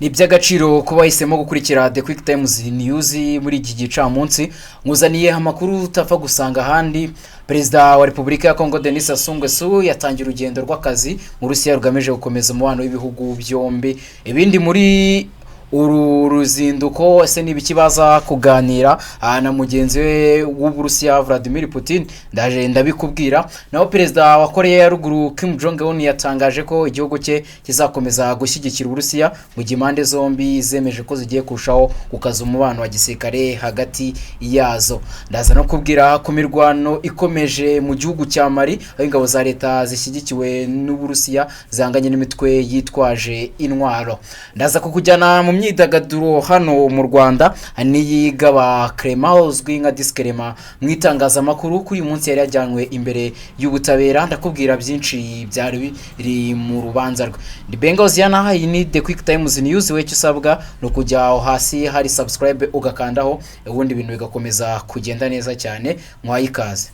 Ni iby'agaciro kuba wahisemo gukurikira The Quick Times News muri iki gicamunsi. Nkuzaniye amakuru utapfa gusanga ahandi. Perezida wa Repubulika ya Congo Denis Sassou Nguesso yatangiye urugendo rw'akazi mu Burusiya rugamije gukomeza umubano w'ibihugu byombi. Ibindi muri uru ruzinduko, ese ni ibiki baza kuganira na mugenzi we w'Uburusiya Vladimir Putin? Ndaje ndabikubwira. Naho perezida wa Korea ya Ruguru Kim Jong Un yatangaje ko igihugu cye kizakomeza gushyigikira Uburusiya mu gihe impande zombi zemeje ko zigiye kurushaho gukaza umubano wa gisirikare hagati yazo. Ndaza no kubwira ku mirwano ikomeje mu gihugu cya Mali, aho ingabo za leta zishyigikiwe n'Uburusiya zihanganye n'imitwe yitwaje intwaro. Ndaza kukujyana mu myidagaduro hano mu Rwanda. Niyigaba Clement uzwi nka Diskerema mu itangazamakuru, kuri uyu munsi yari yajyanywe imbere y'ubutabera. Ndakubwira byinshi byari biri mu rubanza rwe. Ndi Benga Oziana, iyi ni The Quick Times News. We icyo usabwa ni ukujya aho hasi hari subscribe ugakandaho, ubundi ibintu bigakomeza kugenda neza cyane. Mwaye ikaze.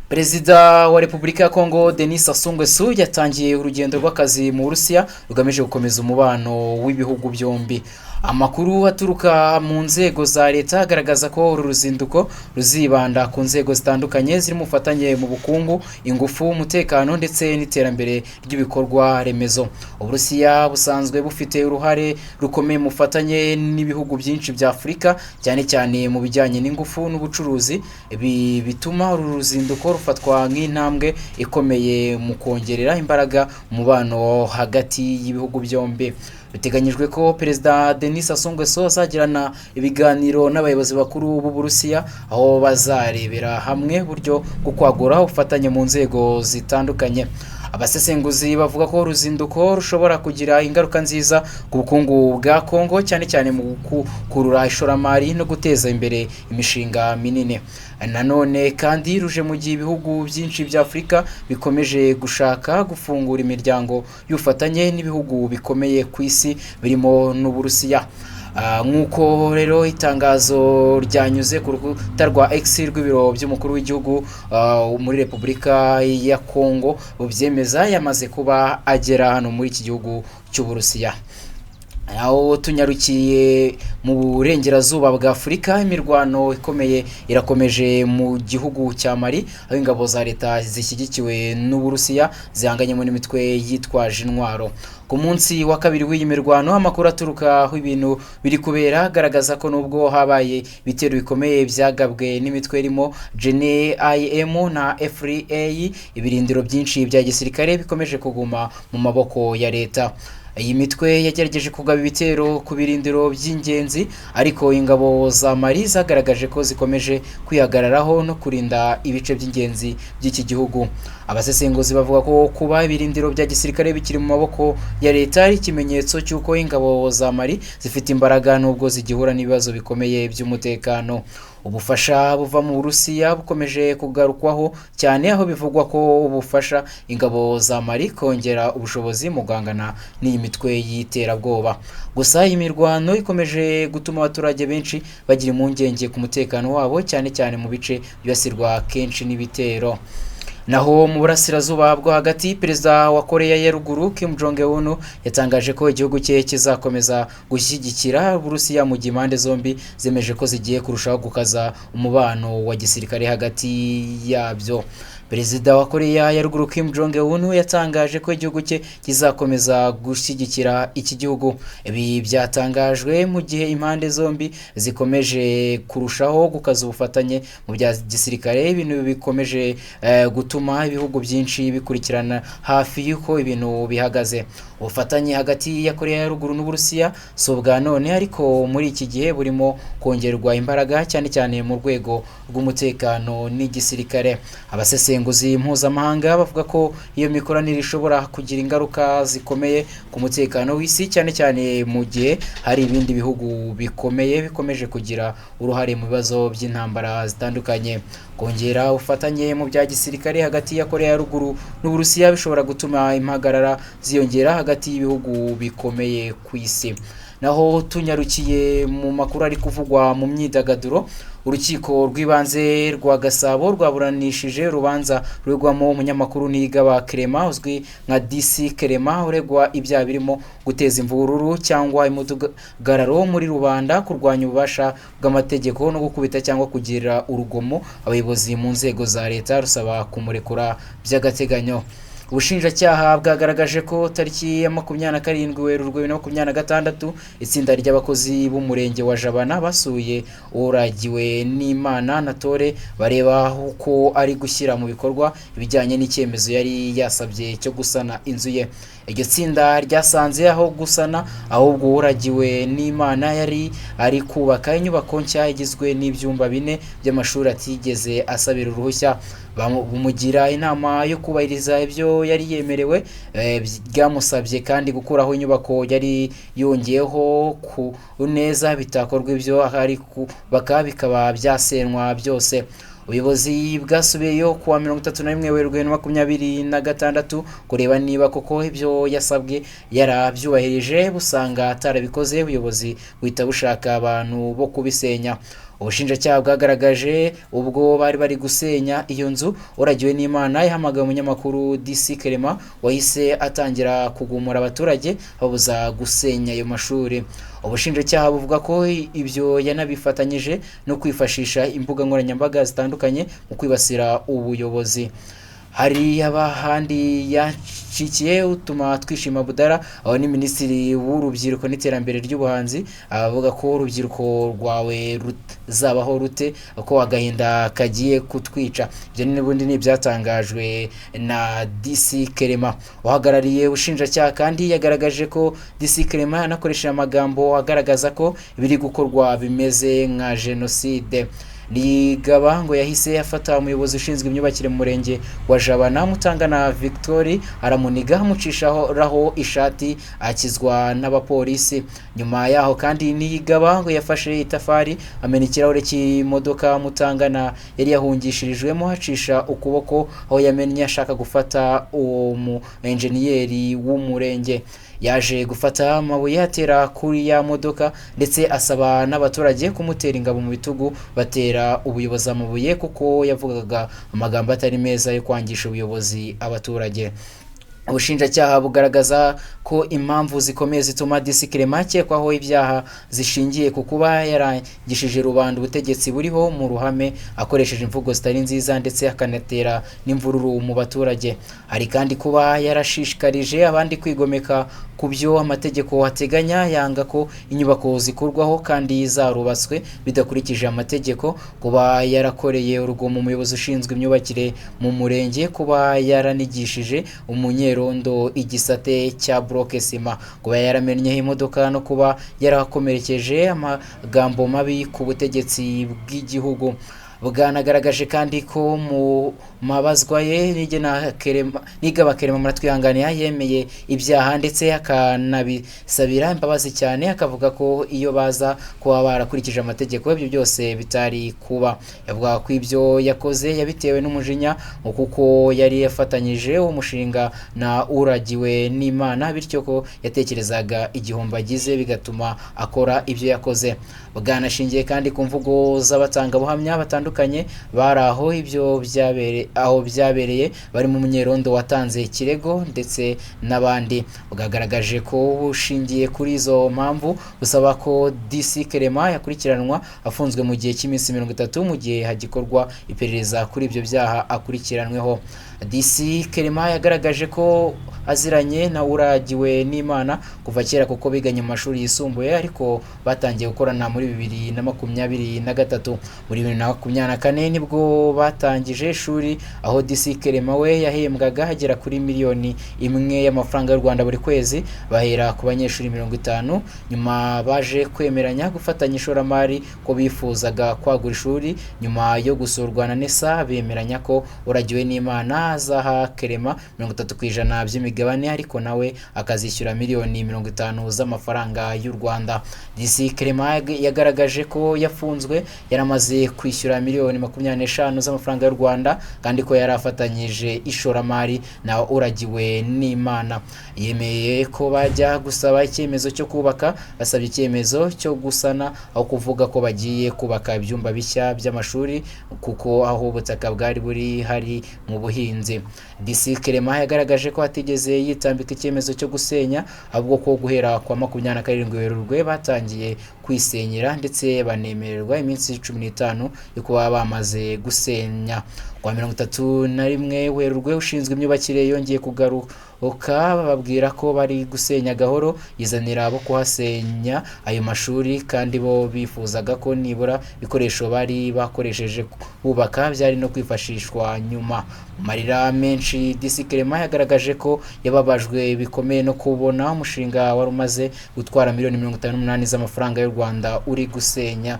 Perezida wa Repubulika ya Kongo Denis Sassou Nguesso yatangiye urugendo rw'akazi mu Burusiya rugamije gukomeza umubano w'ibihugu byombi. Amakuru aturuka mu nzego za leta agaragaza ko uru ruzinduko ruzibanda ku nzego zitandukanye zirimo ubufatanye mu bukungu, ingufu, umutekano ndetse n'iterambere ry'ibikorwa remezo. Uburusiya busanzwe bufite uruhare rukomeye mu bufatanye n'ibihugu byinshi bya Afurika, cyane cyane mu bijyanye n'ingufu n'ubucuruzi. Ibi bituma uru ruzinduko rufatwa nk'intambwe ikomeye mu kongerera imbaraga umubano hagati y'ibihugu byombi. Biteganyijwe ko Perezida Denis Sassou Nguesso azagirana ibiganiro n'abayobozi bakuru b'Uburusiya, aho bazarebera hamwe uburyo bwo kwagura ubufatanye mu nzego zitandukanye. Abasesenguzi bavuga ko uruzinduko rushobora kugira ingaruka nziza ku bukungu bwa Congo, cyane cyane mu gukurura ishoramari no guteza imbere imishinga minini. Nanone kandi ruje mu gihe ibihugu byinshi bya Afurika bikomeje gushaka gufungura imiryango y'ubufatanye n'ibihugu bikomeye ku isi birimo n'Uburusiya. Nk'uko rero itangazo ryanyuze ku rukuta rwa X rw'ibiro by'umukuru w'igihugu muri Repubulika ya Kongo bubyemeza, yamaze kuba agera hano muri iki gihugu cy'Uburusiya. Aho tunyarukiye mu burengerazuba bwa Afurika, imirwano ikomeye irakomeje mu gihugu cya Mali, aho ingabo za leta zishyigikiwe n'Uburusiya zihanganyemo n'imitwe yitwaje intwaro. Ku munsi wa kabiri w'iyi mirwano, amakuru aturuka aho ibintu biri kubera agaragaza ko nubwo habaye ibitero bikomeye byagabwe n'imitwe irimo JNIM na FRA, ibirindiro byinshi bya gisirikare bikomeje kuguma mu maboko ya leta. Iyi mitwe yagerageje kugaba ibitero ku birindiro by'ingenzi, ariko ingabo za Mali zagaragaje ko zikomeje kwihagararaho no kurinda ibice by'ingenzi by'iki gihugu. Abasesenguzi bavuga ko kuba ibirindiro bya gisirikare bikiri mu maboko ya leta ari ikimenyetso cy'uko ingabo za Mali zifite imbaraga nubwo zigihura n'ibibazo bikomeye by'umutekano. Ubufasha buva mu Burusiya bukomeje kugarukwaho cyane, aho bivugwa ko bufasha ingabo za Mali kongera ubushobozi mu guhangana n'iyi mitwe y'iterabwoba. Gusa iyi mirwano ikomeje gutuma abaturage benshi bagira impungenge ku mutekano wabo, cyane cyane mu bice byibasirwa kenshi n'ibitero. Naho mu burasirazuba bwo hagati, Perezida wa Korea ya Ruguru Kim Jong Un yatangaje ko igihugu cye kizakomeza gushyigikira Uburusiya mu gihe impande zombi zemeje ko zigiye kurushaho gukaza umubano wa gisirikare hagati yabyo. Perezida wa Korea ya Ruguru Kim Jong Un yatangaje ko igihugu cye kizakomeza gushyigikira iki gihugu. Ibi byatangajwe mu gihe impande zombi zikomeje kurushaho gukaza ubufatanye mu bya gisirikare, ibintu bikomeje gutuma ibihugu byinshi bikurikirana hafi y'uko ibintu bihagaze. Ubufatanye hagati ya Korea ya Ruguru n'Uburusiya si ubwa none, ariko muri iki gihe burimo kongerwa imbaraga, cyane cyane mu rwego rw'umutekano n'igisirikare. Abasesenguzi mpuzamahanga bavuga ko iyo mikoranire ishobora kugira ingaruka zikomeye ku mutekano w'isi, cyane cyane mu gihe hari ibindi bihugu bikomeye bikomeje kugira uruhare mu bibazo by'intambara zitandukanye. Kongera ubufatanye mu bya gisirikare hagati ya Korea ya Ruguru n'Uburusiya bishobora gutuma impagarara ziyongera hagati y'ibihugu bikomeye ku isi. Naho tunyarukiye mu makuru ari kuvugwa mu myidagaduro, Urukiko rw'ibanze rwa Gasabo rwaburanishije urubanza ruregwamo umunyamakuru Niyigaba Clement uzwi nka DC Clement, uregwa ibyaha birimo guteza imvururu cyangwa imidugararo muri rubanda, kurwanya ububasha bw'amategeko no gukubita cyangwa kugira urugomo abayobozi mu nzego za leta, rusaba kumurekura by'agateganyo. Ubushinjacyaha bwagaragaje ko tariki ya 27 Werurwe 2026 itsinda ry'abakozi b'umurenge wa Jabana basuye Uragiwe n'Imana Anatole bareba uko ari gushyira mu bikorwa ibijyanye n'icyemezo yari yasabye cyo gusana inzu ye. Iryo tsinda ryasanze aho gusana ahubwo Uragiwe n'Imana yari ari kubaka inyubako nshya igizwe n'ibyumba bine by'amashuri atigeze asabira uruhushya. Bamugira inama yo kubahiriza ibyo yari yemerewe. Byamusabye kandi gukuraho inyubako yari yongeyeho ku neza, bitakorwa ibyo ari kubaka bikaba byasenywa byose. Ubuyobozi bwasubiyeyo kuwa 31 Werurwe 2026 kureba niba koko ibyo yasabwe yarabyubahirije, busanga atarabikoze, ubuyobozi buhita bushaka abantu bo kubisenya. Ubushinjacyaha bwagaragaje ubwo bari bari gusenya iyo nzu, Uragiwe n'Imana yahamagaye umunyamakuru DC Clement wahise atangira kugumura abaturage babuza gusenya ayo mashuri. Ubushinjacyaha buvuga ko ibyo yanabifatanyije no kwifashisha imbuga nkoranyambaga zitandukanye mu kwibasira ubuyobozi. Hari abahandi yacikiye utuma twishima Budara, aho ni Minisitiri w'Urubyiruko n'Iterambere ry'Ubuhanzi, avuga ko urubyiruko rwawe ruzabaho rute, ko agahinda kagiye kutwica. Ibyo n'ubundi ni ibyatangajwe na DC Clement. Uhagarariye ubushinjacyaha kandi yagaragaje ko DC Clement yanakoresheje amagambo agaragaza ko ibiri gukorwa bimeze nka jenoside. Niyigaba ngo yahise afata umuyobozi ushinzwe imyubakire mu murenge wa Jabana, Mutangana Victoire, aramuniga amucishaho ishati, akizwa n'abapolisi. Nyuma yaho kandi Niyigaba ngo yafashe itafari amena ikirahure cy'imodoka Mutangana yari yahungishirijwemo, acisha ukuboko aho yamennye ashaka gufata uwo mu enjeniyeri w'umurenge. Yaje gufata amabuye atera kuri ya modoka, ndetse asaba n'abaturage kumutera ingabo mu bitugu batera ubuyobozi amabuye, kuko yavugaga amagambo atari meza yo kwangisha ubuyobozi abaturage. Ubushinjacyaha bugaragaza ko impamvu zikomeye zituma DC Clement akekwaho ibyaha zishingiye ku kuba yarangishije rubanda ubutegetsi buriho mu ruhame akoresheje imvugo zitari nziza, ndetse akanatera n'imvururu mu baturage. Hari kandi kuba yarashishikarije abandi kwigomeka ku byo amategeko ateganya, yanga ko inyubako zikurwaho kandi zarubatswe bidakurikije amategeko, kuba yarakoreye urugomo umuyobozi ushinzwe imyubakire mu murenge, kuba yaranigishije umunyerondo igisate cya buroke sima, kuba yaramennyeho imodoka no kuba yarakomerekeje amagambo mabi ku butegetsi bw'igihugu. Bwanagaragaje kandi ko mu mabazwa ye Niyigaba Clement, muratwihanganiye, yemeye ibyaha ndetse akanabisabira imbabazi cyane, akavuga ko iyo baza kuba barakurikije amategeko ibyo byose bitari kuba. Yavuga ko ibyo yakoze yabitewe n'umujinya kuko yari yafatanyije uwo mushinga na Uragiwe n'Imana, bityo ko yatekerezaga igihombo agize bigatuma akora ibyo yakoze. Bwanashingiye kandi ku mvugo z'abatangabuhamya batandukanye bari aho ibyo byabere, aho byabereye, barimo umunyerondo watanze ikirego ndetse n'abandi. Bwagaragaje ko bushingiye kuri izo mpamvu busaba ko DC Clement yakurikiranwa afunzwe mu gihe cy'iminsi 30 mu gihe hagikorwa iperereza kuri ibyo byaha akurikiranweho. DC Clement yagaragaje ko aziranye na Uragiwe n'Imana kuva kera, kuko biganye mu mashuri yisumbuye, ariko batangiye gukorana muri 2023. Muri 2024 nibwo batangije ishuri, aho DC Clement we yahembwaga agera kuri miliyoni 1 y'amafaranga y'u Rwanda buri kwezi, bahera ku banyeshuri 50. Nyuma baje kwemeranya gufatanya ishoramari ko bifuzaga kwagura ishuri. Nyuma yo gusurwa na NESA, bemeranya ko Uragiwe n'Imana azaha Clement 30% by'imigabane, ariko nawe akazishyura miliyoni 50 z'amafaranga y'u Rwanda. DC Clement yagaragaje ko yafunzwe yaramaze kwishyura miliyoni 25 z'amafaranga y'u Rwanda, kandi ko yari afatanyije ishoramari na Uragiwe n'Imana. Yemeye ko bajya gusaba icyemezo cyo kubaka basabye icyemezo cyo gusana, aho kuvuga ko bagiye kubaka ibyumba bishya by'amashuri, kuko aho ubutaka bwari buri hari mu buhinzi. DC Clement yagaragaje ko atigeze yitambika icyemezo cyo gusenya, ahubwo ko guhera kwa 27 Werurwe batangiye kwisenyera, ndetse banemererwa iminsi 15 yo kuba bamaze gusenya. Kwa 31 Werurwe, ushinzwe imyubakire yongeye kugaruka bababwira ko bari gusenya gahoro, yizanira abo kuhasenya ayo mashuri, kandi bo bifuzaga ko nibura ibikoresho bari bakoresheje bubaka byari no kwifashishwa nyuma. Mu marira menshi, DC Clement yagaragaje ko yababajwe bikomeye no kubona umushinga wari umaze gutwara miliyoni 58 z'amafaranga y'u Rwanda uri gusenywa.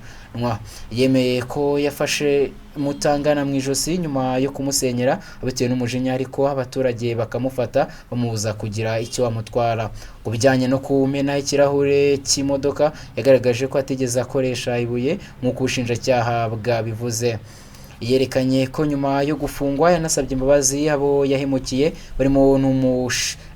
Yemeye ko yafashe Mutangana mu ijosi nyuma yo kumusenyera bitewe n'umujinya, ariko abaturage bakamufata bamubuza kugira icyo amutwara. Ku bijyanye no kumena ikirahure cy'imodoka, yagaragaje ko atigeze akoresha ibuye nk'uko ubushinjacyaha bwabivuze. Yerekanye ko nyuma yo gufungwa yanasabye imbabazi abo yahemukiye, barimo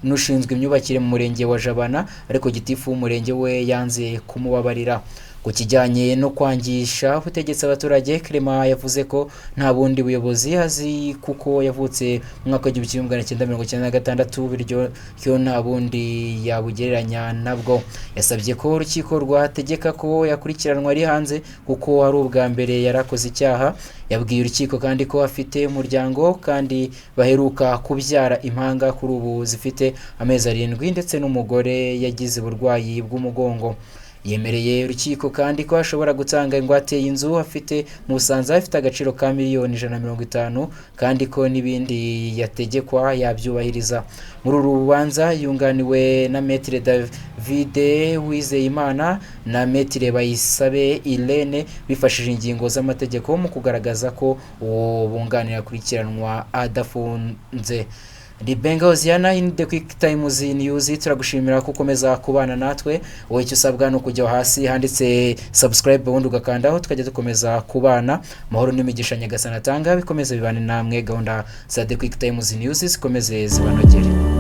n'ushinzwe imyubakire mu murenge wa Jabana, ariko gitifu w'umurenge we yanze kumubabarira. Ku kijyanye no kwangisha ubutegetsi abaturage, Clement yavuze ko nta bundi buyobozi azi kuko yavutse mu mwaka w'1996, bityo nta bundi yabugereranya nabwo. Yasabye ko urukiko rwategeka ko yakurikiranwa ari hanze kuko ari ubwa mbere yarakoze icyaha. Yabwiye urukiko kandi ko afite umuryango kandi baheruka kubyara impanga kuri ubu zifite amezi 7, ndetse n'umugore yagize uburwayi bw'umugongo. Yemereye urukiko kandi ko ashobora gutanga ingwate y'inzu afite mu Busanza ifite agaciro ka miliyoni 150, kandi ko n'ibindi yategekwa yabyubahiriza. Muri uru rubanza yunganiwe na Maître David Uwizeyimana na Maître Bayisabe Irene, bifashishije ingingo z'amategeko mu kugaragaza ko uwo bunganira akurikiranwa adafunze. Ribenga Hoziyana in the Quick Times News, turagushimira ko ukomeza kubana natwe. Wowe icyo usabwa ni ukujya hasi handitse subscribe, ubundi ugakandaho, tukajya dukomeza kubana. Amahoro n'imigisha Nyagasani atanga bikomeze bibane namwe. Gahunda za The Quick Times News zikomeze zibanogere.